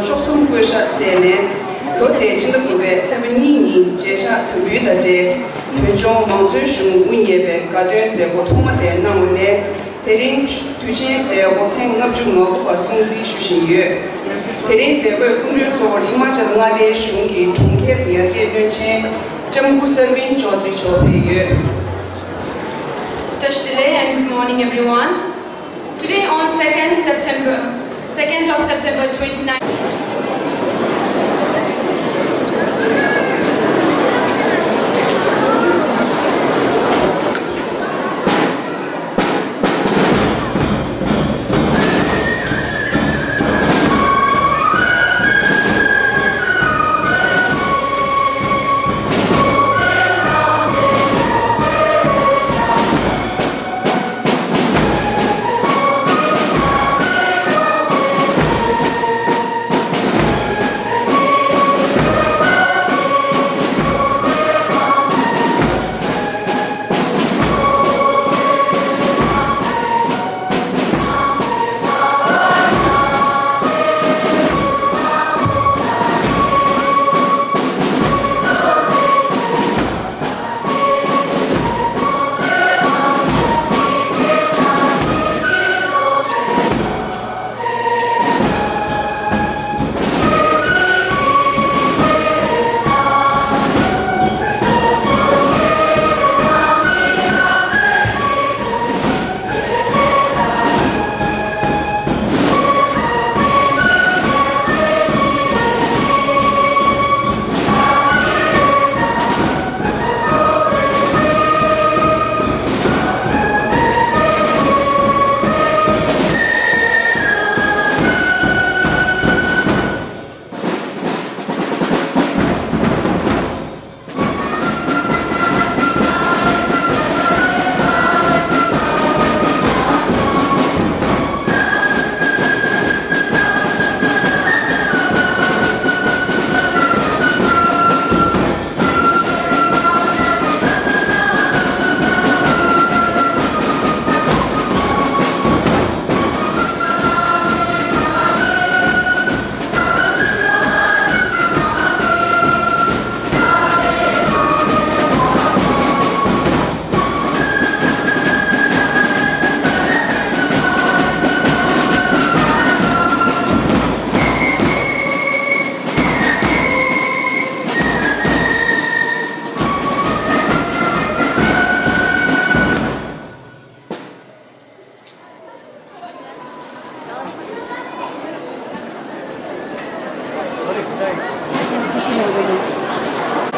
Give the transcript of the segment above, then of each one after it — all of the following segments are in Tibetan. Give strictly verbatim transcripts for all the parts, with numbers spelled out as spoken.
མཆོག་གསུམ་བསྐོ་བཞག་བསྩལ་ནས། ལོ་དེའི་ཕྱི་ཟླ་དགུ་པའི་ཚེས་པ་གཉིས་ཉིན་མཇལ་ཕྱག་དམ་འབུལ་དང་འབྲེལ། བོད་ལྗོངས་མང་གཙོའི་གཞུང་དབུ་བརྙེས་པའི་དགའ་སྟོན་མཛད་སྒོ་ཐོག་མ་དེ་གནང་བ་ནས། དེ་རིང་དུས་ཆེན་མཛད་སྒོ་ཐེངས་ལྔ་བཅུ་ང་དགུ་པ་སྲུང་བརྩི་ཞུ་བཞིན་ཡོད། དེ་རིང་མཛད་སྒོའི་སྐུ་མགྲོན་གཙོ་བོར་ཧི་མ་ཅལ་མངའ་སྡེའི་གཞུང་གི་གྲོང་ཁྱེར་ཡར་རྒྱས་བློན་ཆེན་ལྕམ་སྐུ་སར་ཝིན་ཅོ་དྷི་རི་མཆོག་ཕེབས་ཡོད། Tashi delek and good morning, everyone. Today on second September, second of September twenty nineteen.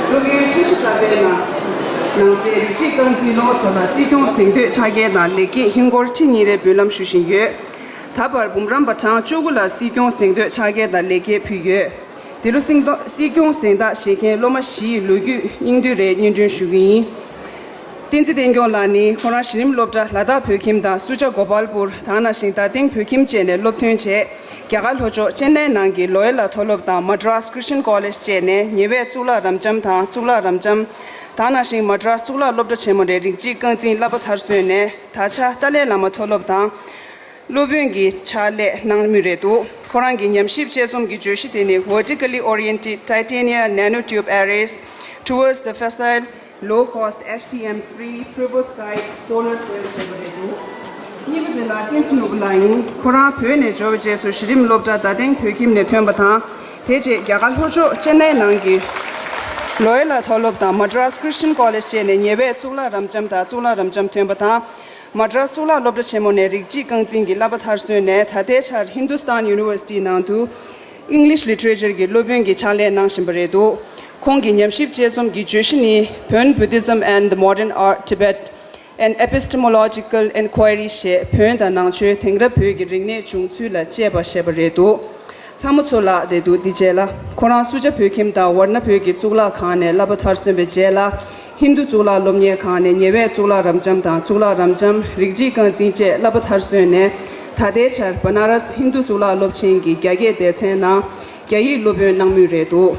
སློབ་ཡོན་ཆེ་ཤོས་གསར་པའི་ནང་ནང་གསེས་རིགས་གཅིག་རྐང་འཛིན་སློབ་མ་ཚོ་ལ་སྲིད་སྐྱོང་གཟེངས་བསྟོད་ཕྱག་འཁྱེར་དང་ལེགས་སྐྱེས་ཧིན་སྒོར་ཁྲི་གཉིས་རེ་འབུལ་ལམ་ཞུ་བཞིན་ཡོད། ད་བར་འབུམ་རམས་པ་གྲངས་བཅུ་དགུ་ལ་སྲིད་སྐྱོང་གཟེངས་བསྟོད་ཕྱག་འཁྱེར་དང་ལེགས་སྐྱེས་ཕུལ་ཡོད། འདི་ལོ་སྲིད་སྐྱོང་གཟེངས་རྟགས་བཞེས་མཁན་སློབ་མ་བཞིའི་ལོ་རྒྱུས་སྙིང་བསྡུས་རེ་སྙན་སྒྲོན་ཞུ་གི་ཡིན། བསྟན་འཛིན་བསྟན་སྐྱོང་ལགས་ནི་ཁོ་རང་གཞི་རིམ་སློབ་གྲྭ་ལ་དྭགས་བོད་ཁྱིམ་དང་སུ་ཇཱ་གོ་པལ་པུར་དེ་ནང་བཞིན་རྡ་སྟེང་བོད་ཁྱིམ་བཅས་ནས་སློབ་ཐོན་བྱས། རྒྱ་གར་ལྷོ་ཕྱོགས་ཅེན་ནའི་ནང་གི་ལོ་ཡ་ལ་མཐོ་སློབ་དང་མ་ཌྲཱས་ཁྲི་སི་ཊན་ཀོ་ལེཇ་བཅས་ནས་ཉེ་བའི་གཙུག་ལག་རབ་འབྱམས་དང་གཙུག་ལག་རབ་འབྱམས། དེ་ནང་བཞིན་མ་ཌྲཱས་གཙུག་ལག་སློབ་གྲྭ་ཆེན་མོ་ནས་རིགས་གཅིག་རྐང་འཛིན་བསླབ་པ་མཐར་སོན་ནས་ད་ཆ་ཏཱ་ལའི་བླ་མ་མཐོ་སློབ་དང་། སློབ་དཔོན་གྱི་ཕྱག་ལས་གནང་མུས་རེད་འདུག་ཁོ་རང་གི་ཉམས་ཞིབ་དཔྱད་རྩོམ་གྱི་བརྗོད་གཞི་དེ་ནི་Vertically Oriented Titanium Nanotube Arrays Towards the Facile Low Cost H T M Free Perovskite Solar Cell ཞེས་པ་རེད་འདུག་གཉིས་པ་དེ་ལ་བསྟན་འཛིན་ནོར་བུ་ལགས་ཡིན། ཁོ་རང་བོད་ནས་འབྱོར་བའི་རྗེས་སུ་གཞི་རིམ་སློབ་གྲྭ་རྡ་སྟེང་བོད་ཁྱིམ་ནས་ཐོན་པ་དང་། དེ་རྗེས་རྒྱ་གར་ལྷོ་ཕྱོགས་ཅེན་ནའི་ནང་གི་ལོ་ཡ་ལ་མཐོ་སློབ་དང་མ་ཌྲཱས་ཁྲི་སི་ཊན་ཀོ་ལེཇ་བཅས་ནས་ཉེ་བའི་གཙུག་ལག་རབ་འབྱམས་དང་གཙུག་ལག་རབ་འབྱམས་ཐོན་པ་དང་། མ་ཌྲཱས་གཙུག་ལག་སློབ་གྲྭ་ཆེན་མོ་ནས་རིགས་གཅིག་རྐང་འཛིན་གྱི་བསླབ་པ་མཐར་སོན་ནས་ད་ལྟའི་ཆར་ཧིན་དུ་སྟན་ཡུ་ནི་ཝར་སི་ཊི་ནང་དུ་English Literature གྱི་སློབ་དཔོན་གྱི་ཕྱག་ལས་གནང་བཞིན་པ་རེད་འདུག་ཁོང་གི་ཉམས་ཞིབ་དཔྱད་རྩོམ་གྱི་བརྗོད་གཞི་ནི་བོན Buddhism and the Modern Art Tibet, An Epistemological Inquiry ཞེས་བོན་དང་ནང་ཆོས་དེང་རབས་བོད་ཀྱི་རིག་གནས་བྱུང་ཚུལ་ལ་དཔྱད་པ་ཞེས་པ་རེད་འདུག་ལྷ་མོ་མཚོ་ལགས་རེད་འདུག་འདི་རྗེས་ལ་ཁོ་རང་སུ་ཇཱ་བོད་ཁྱིམ་དང་ཝར་ཎ་བོད་ཀྱི་གཙུག་ལག་ཁང་ནས་བསླབ་པ་མཐར་སོན་པའི་རྗེས་ལ། ཧིན་རྡུ་གཙུག་ལག་སློབ་གཉེར་ཁང་ནས་ཉེ་བའི་གཙུག་ལག་རབ་འབྱམས་དང་གཙུག་ལག་རབ་འབྱམས་རིགས་གཅིག་རྐང་འཛིན་བཅས་བསླབ་པ་མཐར་སོན་ནས་ད་ལྟའི་ཆར་བ་ན་ར་སི་ཧིན་རྡུ་གཙུག་ལག་སློབ་ཆེན་གྱི་རྒྱ་སྐད་སྡེ་ཚན་ནང་རྒྱ་ཡིག་སློབ་དཔོན་གནང་མུས་རེད་འདུག་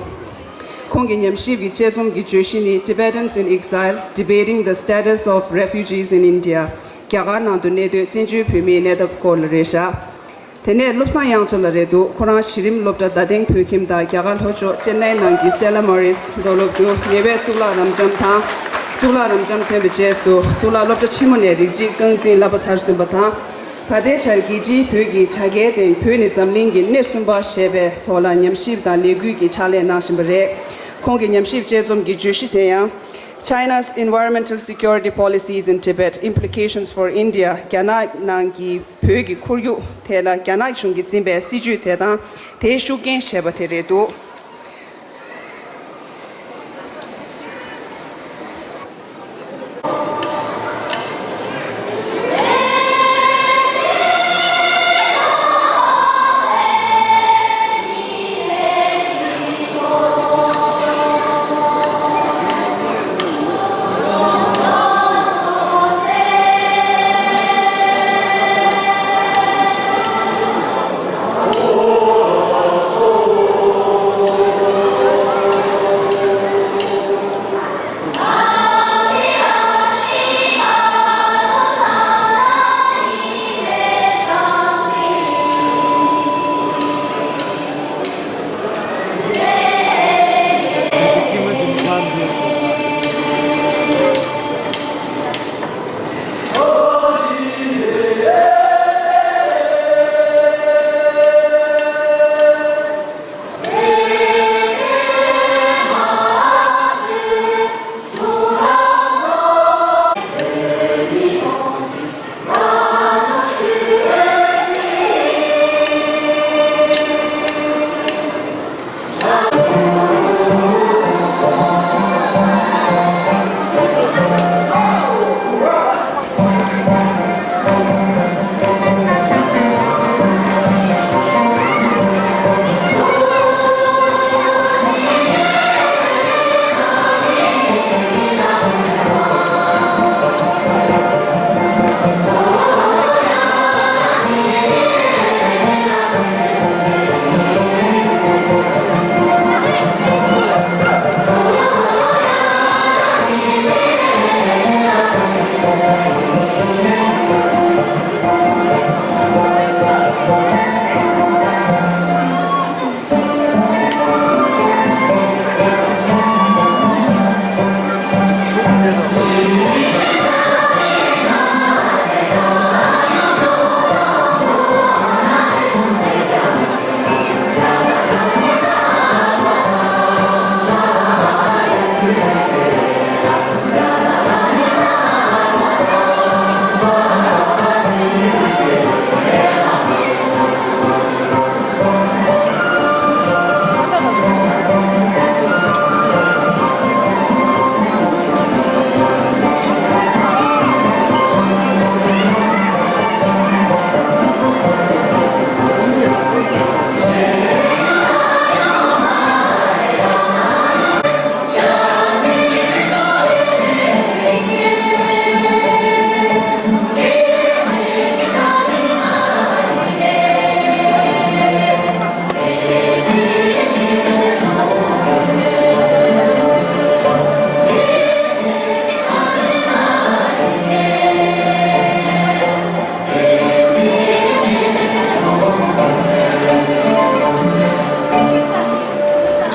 ཁོང་གི་ཉམས་ཞིབ་ཀྱི་དཔྱད་རྩོམ་གྱི་བརྗོད་གཞི་ནི་Tibetans in Exile, Debating the Status of Refugees in India. རྒྱ་གར་ནང་དུ་གནས་སྡོད་བཙན་བྱོལ་བོད་མིའི་གནས་སྟངས་སྐོར་ལ་རེད་བཞག་དེ་ནས་བློ་བཟང་དབྱངས་མཚོ་ལགས་རེད་འདུག་ཁོ་རང་གཞི་རིམ་སློབ་གྲྭ་རྡ་སྟེང་བོད་ཁྱིམ་དང་རྒྱ་གར་ལྷོ་ཕྱོགས་ཅེན་ནའི་ནང་གི་སྟེ་ལ་མོ་རིས་མདོ་སློབ་ཏུ་ཉེ་བའི་གཙུག་ལག་རབ་འབྱམས་དང་། གཙུག་ལག་རབ་འབྱམས་ཐོན་པའི་རྗེས་སུ་གཙུག་ལག་སློབ་གྲྭ་ཆེན་མོ་ནས་རིགས་གཅིག་རྐང་འཛིན་བསླབ་པ་མཐར་སོན་པ་དང་། ད་ལྟའི་ཆར་རྒྱལ་སྤྱིའི་བོད་ཀྱི་དྲ་རྒྱའི་སྟེང་བོད་ནི་འཛམ་གླིང་གི་སྣེ་གསུམ་པ་ཞེས་པའི་ཐོག་ལ་ཉམས་ཞིབ་དང་ལས་འགུལ་གྱི་ཕྱག་ལས་གནང་བཞིན་པ་རེད། ཁོང་གི་ཉམས་ཞིབ་དཔྱད་རྩོམ་གྱི་བརྗོད་གཞི་དེ་ཡང་། China's Environmental Security Policies in Tibet, Implications for India། རྒྱ་ནག་ནང་གི་བོད་ཀྱི་ཁོར་ཡུག་ཐད་ལ་རྒྱ་ནག་གཞུང་གིས་འཛིན་པའི་སྲིད་བྱུས་དེ་དང་དེའི་ཤུགས་རྐྱེན་ཞེས་པ་དེ་རེད་འདུག་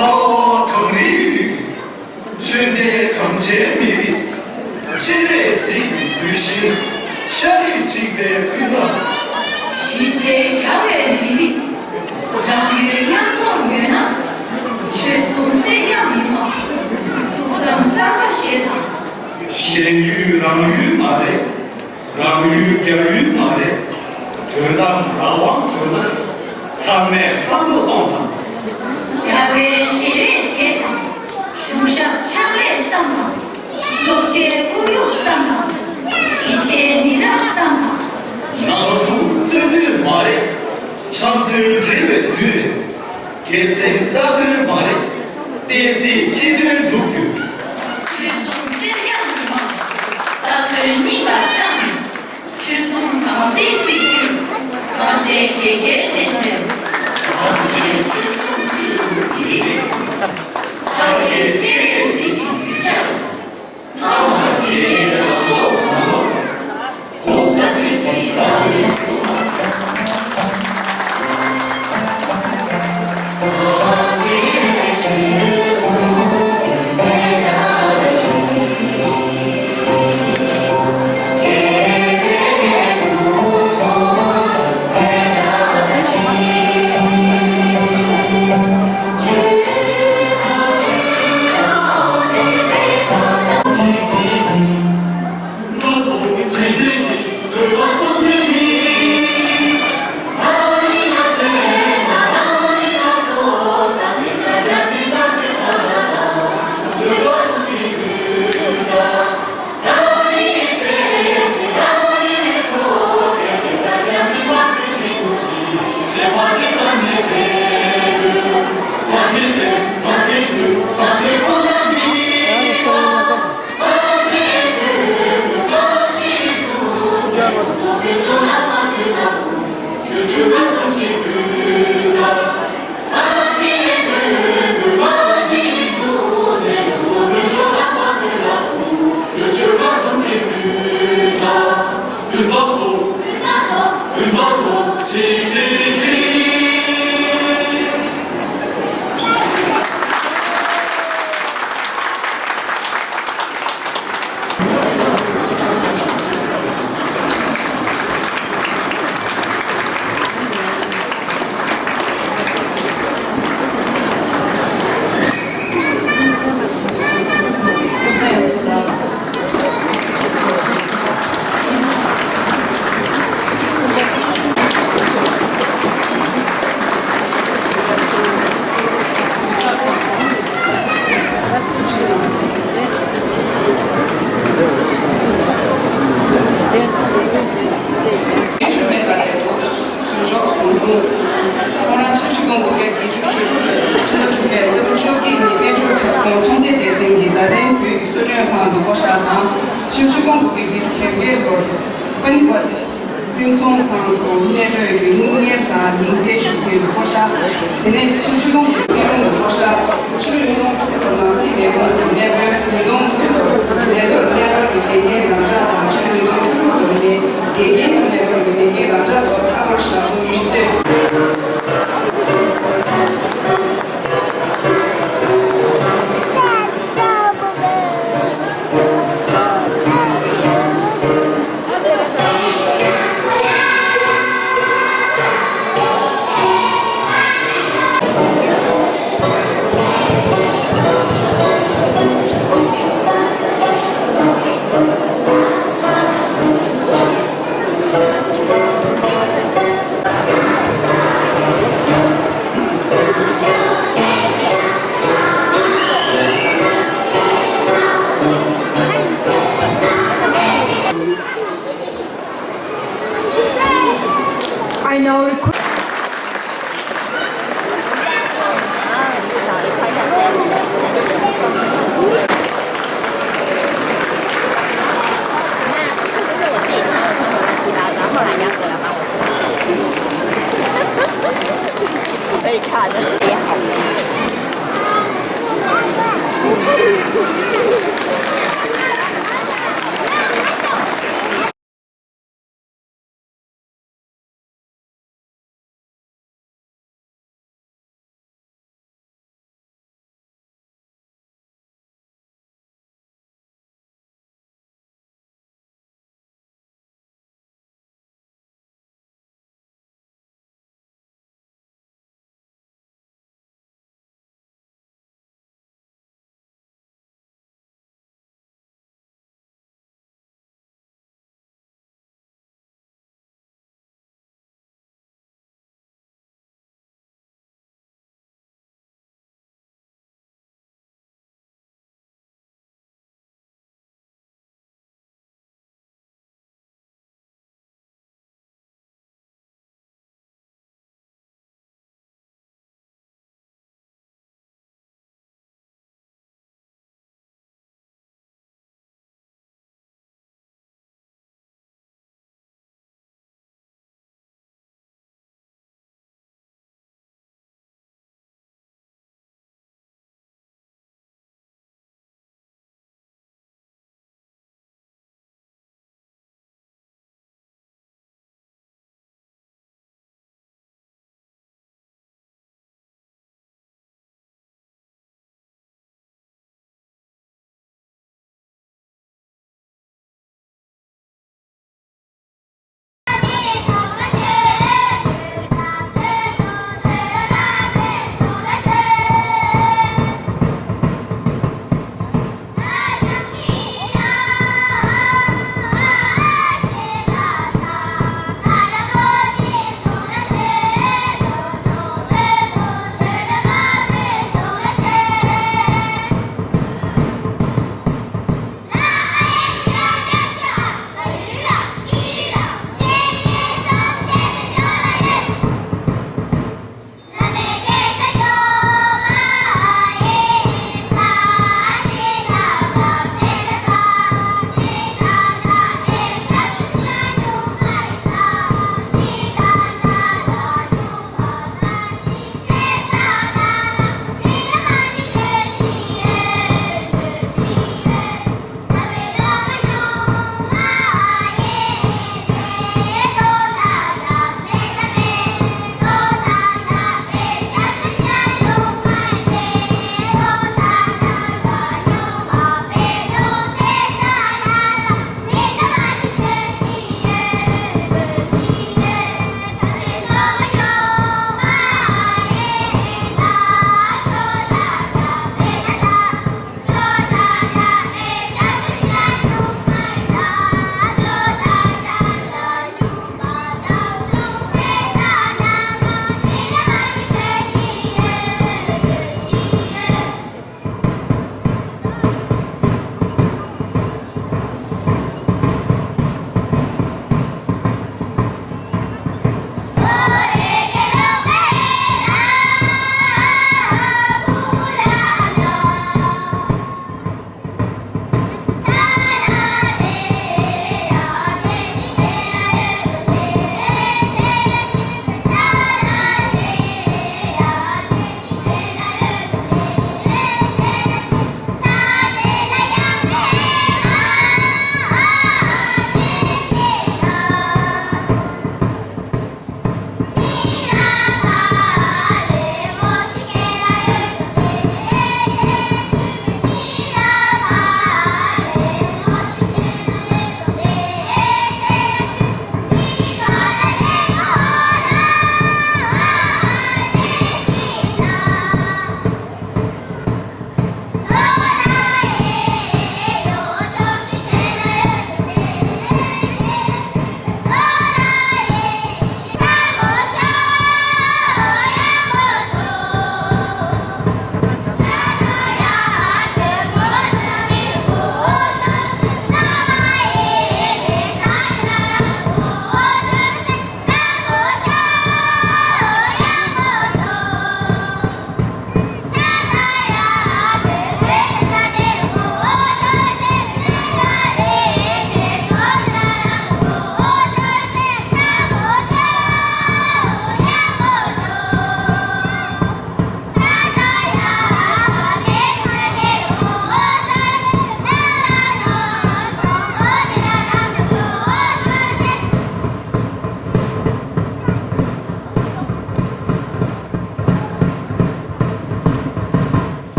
ཁ་བ་གངས་རིའི་དབུས། ཆོས་ལྡན་གངས་ཅན་མི་རིགས། སྤྱན་རས་གཟིགས་ཀྱི་གདུལ་ཞིང་། ཤ་རུས་གཅིག་པའི་སྤུན་ཟླ། གཞིས་བྱེས་རྒྱ་བོད་མི་རིགས། རང་ཡུལ་མཉམ་འཛོམས་ཡོད་ན། ཆོལ་གསུམ་སེར་སྐྱ་མི་མང་། ཐུགས་བསམ་གསར་པ་བཞེས་དང་། གཞན་ཡུལ་རང་ཡུལ་མ་རེད། རང་ཡུལ་རྒྱ་ཡུལ་མ་རེད། དོན་དམ་བདག་དབང་དོན་དུ། ཚང་མས་བསམ་བློ་གཏོང་དང་། རྒྱལ་བའི་ཞལ་རས་བཞེས་དང་། གཞུང་ཞབས་ཕྱག་ལས་བསམ་དང་། སློབ་གྲྭའི་ཁོར་ཡུག་བསམ་དང་། གཞིས་བྱེས་མི་རབས་བསམ་དང་། ནང་འཁྲུག་རྩོད་དུས་མ་རེད། འཆམ་མཐུན་འབྲེལ་བའི་དུས་རེད། སྒེར་སེམས་རྩ་དོན་མ་རེད། བསྟན་སྲིད་སྤྱི་དོན་སྒྲུབ་རྒྱུ། ཆོལ་གསུམ་སེར་སྐྱ་མི་མང་། རྩ་དོན་སྙིང་ལ་བཅངས་ནས། ཆོལ་གསུམ་གང་ཚེ་གཅིག་མཐུན། གངས་ཅན་དགེ་རྒན་བསྟན་དོན། གངས་ཅན་ཆོལ་གསུམ་སྤྱི་ཡོངས་མི་རིགས། ད་ལྟའི་སྤྱན་རས་གཟིགས་ཀྱི་གདུལ་བྱ། ལྷ་དང་དགེ་རྒན་ལ་ཕྱོགས་གང་ལོག་གོང་ས་ཆེན་གྱི་རྩ་དོན་སྒྲུབ་པ། གསོལ་མགྲོན་ཁང་དུ་བསྐོ་བཞག་དང་། ཕྱི་ལོ་ཆིག་སྟོང་དགུ་བརྒྱ་བརྒྱད་ཅུ་གྱ་བརྒྱད་ལོར་པ་ནི་པད་ཕུན་ཚོགས་ཁང་དུ་གནས་སྡོད་ཀྱི་སྨྱུང་གནས་དང་ཉིན་མཚན་ཞུ་མཁན་དུ་བསྐོ་བཞག་དེ་ནས་ཕྱི་ལོ་ཆིག་སྟོང་དགུ་བརྒྱ་བརྩིས་ལོ་དུ་བསྐོ་བཞག་ཕྱི་ལོ་ཉིས་སྟོང་དྲུག་ལོར་ནང་སྲིད་ལས་ཁུངས་སུ་གནས་སྡོད། ཉིས་སྟོང་དགུ་ལོར་ལས་ཐོག་གནས་སྐོར་གྱི་དགེ་རྒན་རང་འཇགས་དང་། ཕྱི་ལོ་ཉིས་སྟོང་དྲུག་ལོ་ནས་དགེ་རྒན་དུ་གནས་སྐོར་གྱི་དགེ་རྒན་རང་འཇགས་ཐོག་མཐའ་སྐོར་ཞག་དུང་ཉི་ཤུ་རྩེ།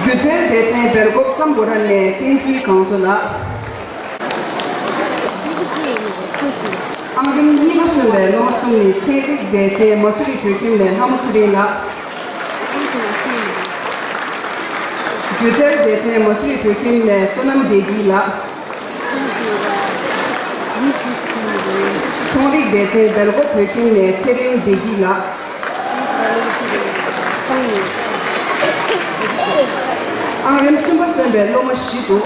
སྒྱུ་རྩལ་སྡེ་ཚན་སྦེལ་ཀོབ་སམ་བྷོ་ཊ་ནས་བསྟན་འཛིན་གངས་མཚོ་ལགས། ཨང་རིམ་གཉིས་པ་སོན་པའི་སློབ་མ་གསུམ་ནི་ཚན་རིག་སྡེ་ཚན་མ་སུ་རི་བོད་ཁྱིམ་ནས་ལྷ་མོ་ཚེ་རིང་ལགས། སྒྱུ་རྩལ་སྡེ་ཚན་མ་སུ་རི་བོད་ཁྱིམ་ནས་བསོད་ནམས་བདེ་སྐྱིད་ལགས། ཚོང་རིག་སྡེ་ཚན་སྦེལ་ཀོབ་བོད་ཁྱིམ་ནས་ཚེ་རིང་བདེ་སྐྱིད་ལགས། ཨང་རིམ་གསུམ་པ་སོན་པའི་སློབ་མ་བཞི་འདུག།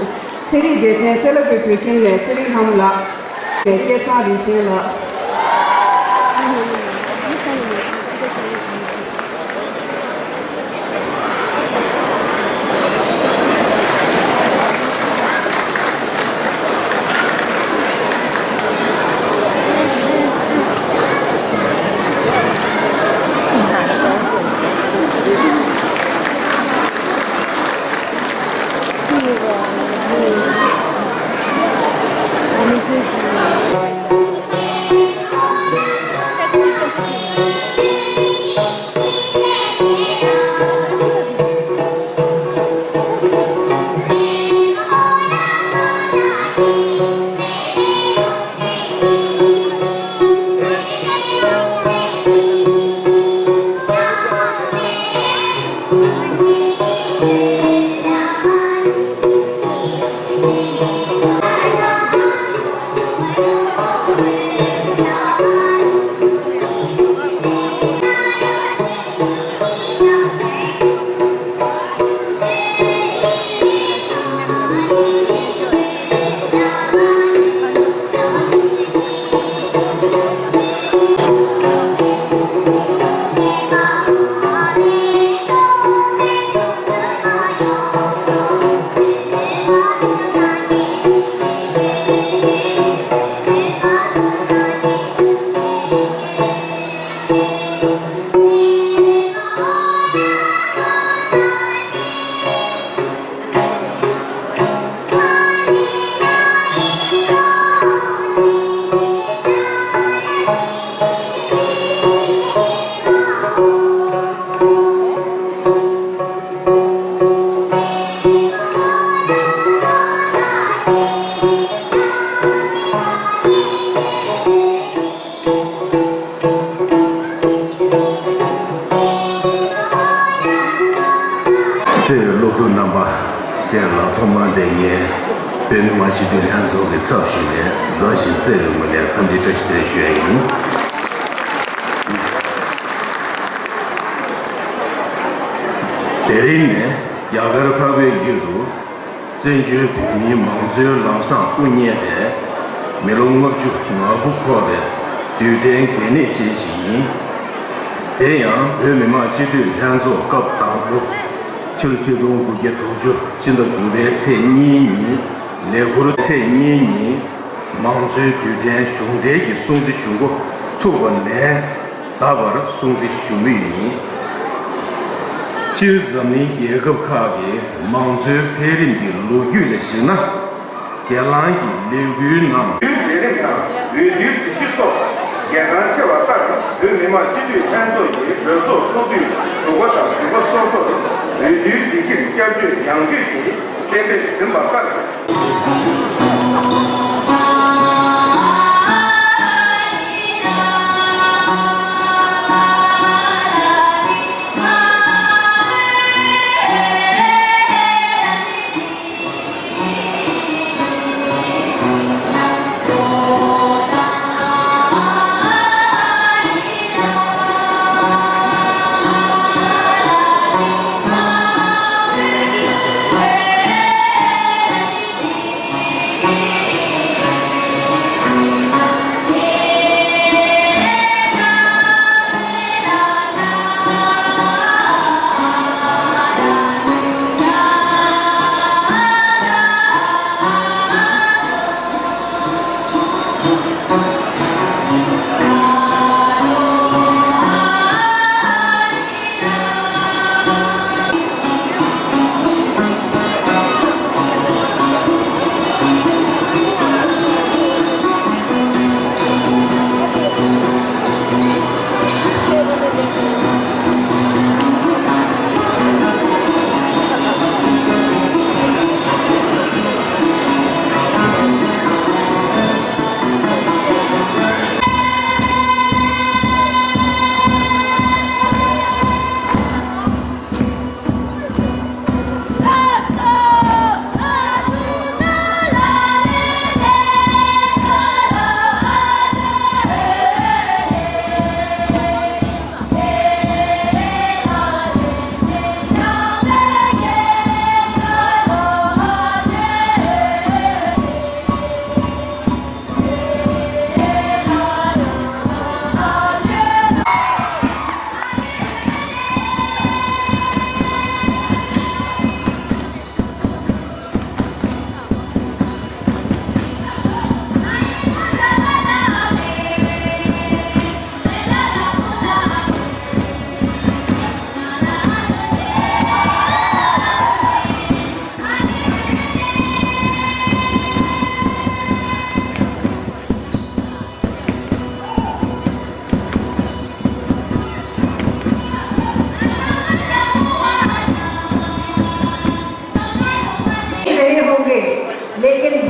ཚན་རིག་སྡེ་ཚན་སེ་ལ་ཀུའི་བོད་ཁྱིམ་ནས་ཚེ་རིང་ལྷ་མོ་ལགས། ནས་སྐལ་བཟང་རིན་ཆེན་ལགས། གཙོས་སློབ་ཕྲུག་རྣམ་པ་བཅས་ལ་ཐོག་མར་དེ་ངས་བོད་མི་མང་སྤྱི་འཐུས་ལྷན་ཚོགས་ཀྱི་ཚབ་ཞུས་ནས་རྫོགས་ཆེན་བརྩེ་བའི་ངོས་ནས་འཚམས་འདྲི་བཀྲ་ཤིས་བདེ་ལེགས་ཞུ་ཡ་ཡིན། དེ་རིང་ནི་རྒྱ་གར་འཕགས་པའི་ཡུལ་དུ་བཙན་བྱོལ་བོད་མིའི་མང་གཙོའི་ལམ་བཟང་དབུ་བརྙེས་ཏེ་མི་ལོ་ལྔ་བཅུ་ང་དགུ་འཁོར་བའི་དུས་དྲན་གལ་གནད་ཅན་ཞིག་ཡིན། དེ་ཡང་བོད་མི་མང་སྤྱི་འཐུས་ལྷན་ཚོགས་སྐབས་དང་པོ་ཕྱི་ལོ་ཆིག་སྟོང་དགུ་བརྒྱ་དྲུག་ཅུ་ཕྱི་ཟླ་དགུ་པའི་ཚེས་གཉིས་ཉིན་ལས་འཁུར་ཚེས་གཉིས་ཉིན་མང་གཙོའི་དུས་དྲན་གཞུང་འབྲེལ་གྱི་སྲུང་བརྩི་ཞུ་འགོ་ཚུགས་པ་ནས། ད་བར་སྲུང་བརྩི་ཞུ་མུས་ཡིན། སྤྱིར་འཛམ་གླིང་རྒྱལ་ཁབ་ཁག་གི་མང་གཙོའི་འཕེལ་རིམ་གྱི་ལོ་རྒྱུས་ལ་གཞིགས་ན། སྒེར་ལངས་ཀྱི་ལས་འགུལ་ནང་། ལས་རིམ་དང་འོས་བསྡུའི་སྒྲིག་གཞི་སོགས་གལ་འགངས་ཆེ་བ་ལྟར། བོད་མི་མང་སྤྱི་འཐུས་ལྷན་ཚོགས་ཀྱི་གྲོས་ཚོགས་ཚོགས་དུས་དྲུག་པ་དང་བདུན་པ་སོ་སོར་འོས་བསྡུའི་སྒྲིག་གཞིར་བསྐྱར་བཅོས་ཡང་བཅོས་ཀྱིས་གཏན་འབེབས་ཟིན་པ་ལྟར།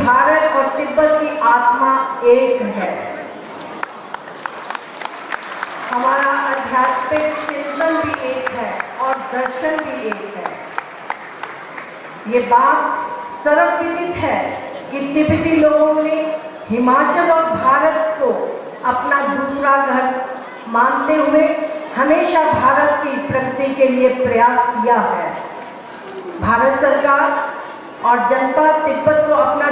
भारत और तिब्बत की आत्मा एक है। हमारा आध्यात्मिक चिंतन भी एक है और दर्शन भी एक है। ये बात सर्वविदित है कि तिब्बती लोगों ने हिमाचल और भारत को अपना दूसरा घर मानते हुए हमेशा भारत की प्रगति के लिए प्रयास किया है। भारत सरकार और जनता तिब्बत को अपना